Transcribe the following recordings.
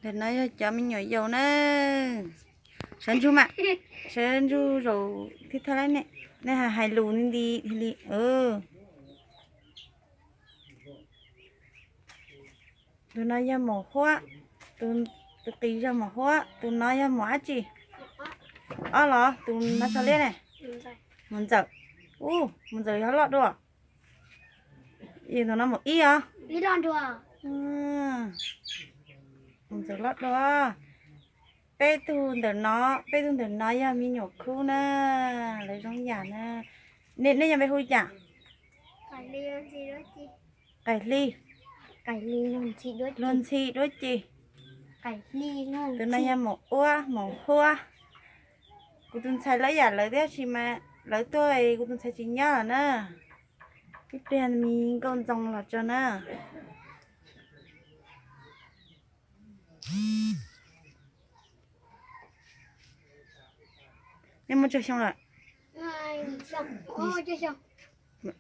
Ntawm no yog cov me nyuam yaus na. Sawv ntsug mas, sawv ntsug zaum thiab thaj lab ne, nej hais lus nti nti thiaj li. Tus no yog maum huab, tus qis yog maum huab, tus no yog maum dab tsi? Ob los? Tus no tso liab ne? Maum ntxawm. Ub, maum ntxawm yog loj dua. Tus no maum ib os. Maum ntxawm loj dua. Peb tug ntawm no, peb tug ntawm no yog me nyuam khub na, lawv zoo yam na. Nej yog npe hu cas? Qais Hli. Luag Ntxhi Duab Ci. Tus no yog maum uab maum huab. Kuv tus ntxhais lawv yam lawv tiam sis mas lawv tuaj kuv tus ntxhais tsis nyob lawm na. Ib pliag me nkauj ntxoo los tso na. Nej muaj tsawg xyoo lawm?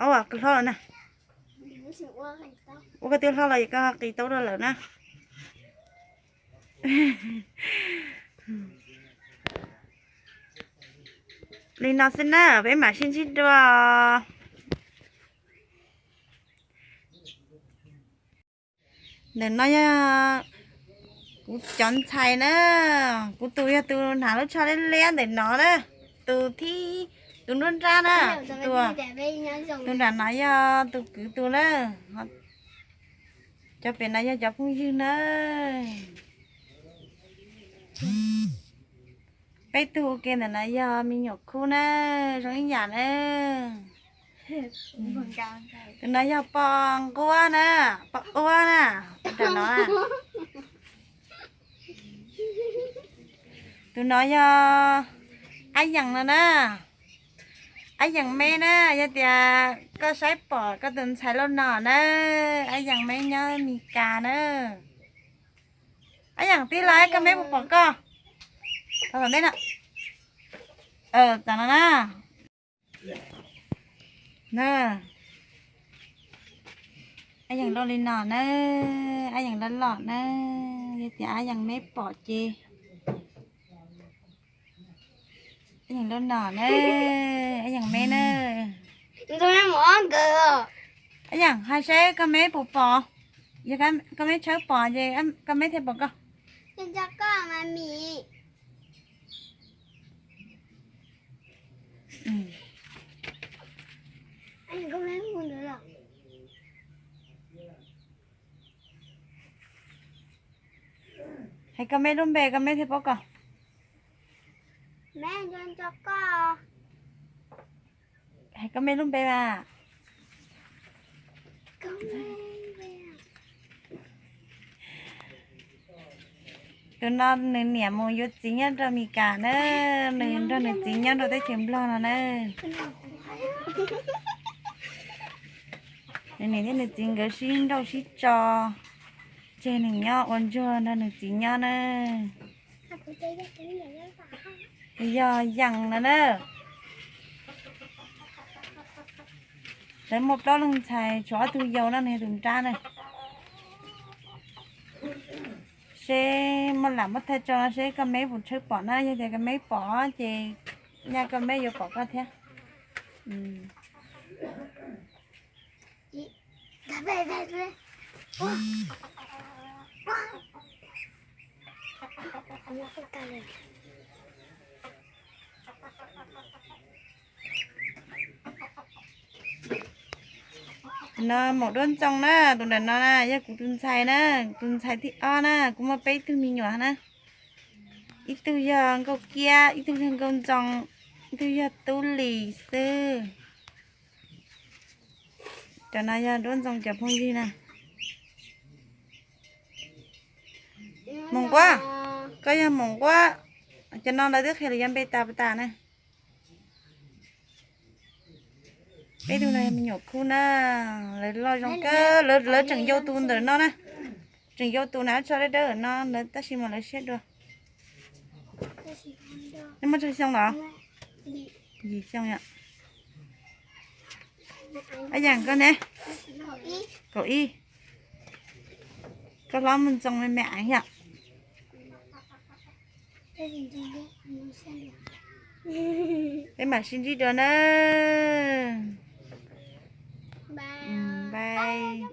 Ob, kawg hlob lawm na. Ua koj twb hlob los koj qis tau dua lawm na. Li no xwb na, peb mam sib ntsib dua. Ntawm no yog kuv cov ntxhais na, kuv tus yog tus hnav lub tsho liab liab ntawm no na, tus thib, tus nruab nrab na, tus nram no yog tus kwv tus na, cov pem no yog cov phooj ywg na. Peb tug ua ke ntawm no yog me nyuam khub na, zoo ib yam na. Tus no yog poj nquab na, poj uab na, nram no. Tus no yog Ab Yees no na. Ab Yees me na, yog tias koj saib pom koj tus ntxhais lauj no na, Ab Yees me nyob Mes Kas na. Ab Yees tib los koj me puas pom koj? Tom ntej no. Tam no na. Na, Ab Yees loj li no na, Ab Yees loj loj na, yog tias Ab Yees me pom ces Ab Yees loj no na, Ab Yees me na. Ab Yees hais seb koj me puas pom, yog koj me tshawb pom ces koj me thiaj pom koj. Hais koj me lub npe koj me thiaj paub koj. Hais koj me lub npe mas. Tus no nws niam mus yuav txiv nyob rau Mes Kas na, nws nrog nws txiv nyob rau teb chaws Nplog no na. Nws niam thiab nws txiv nkawd sib nrauj sib tso, tseg nws nyob ua ntsuag nrog nws txiv nyob na. Yog Yees no na. Lawv muaj plaub leeg ntxhais, tshuav ob tug yau no, nws yog tus nrab na. Seb muaj lam muab thaij tso seb koj me puas tshawb pom na, yog tias koj me pom ces nyaj koj me yuav pom koj thiab. No maum duab ntxoo na, tus nram no na yog kuv tus ntxhais na, tus ntxhais thib ob na, kuv muaj peb tug me nyuam na. Ib tug yog Nkauj Kiab, ib tug yog Nkauj Ntxoo, ib tug yog Tub Lis xwb. Cov no yog duab ntxoo cov phooj ywg na. Moos Nquab, koj yog Moos Nquab. Cov no lawv twb qhia lawv cov npe tas tas na. Peb tug no yog me nyuam khub na, lawv loj zoo kawg, lawv tseem yau tus ntawm no na. Tseem yau tus na, tso dawb dawb no lawv tab sis mas lawv siab dua. Nej muaj tsawg xyoo los? Yim xyoo yom. Ab Yees koj ne? Kaum ib. Koj hlob muaj ntxoo me me eev yom. Peb mam sib ntsib dua na. Bye.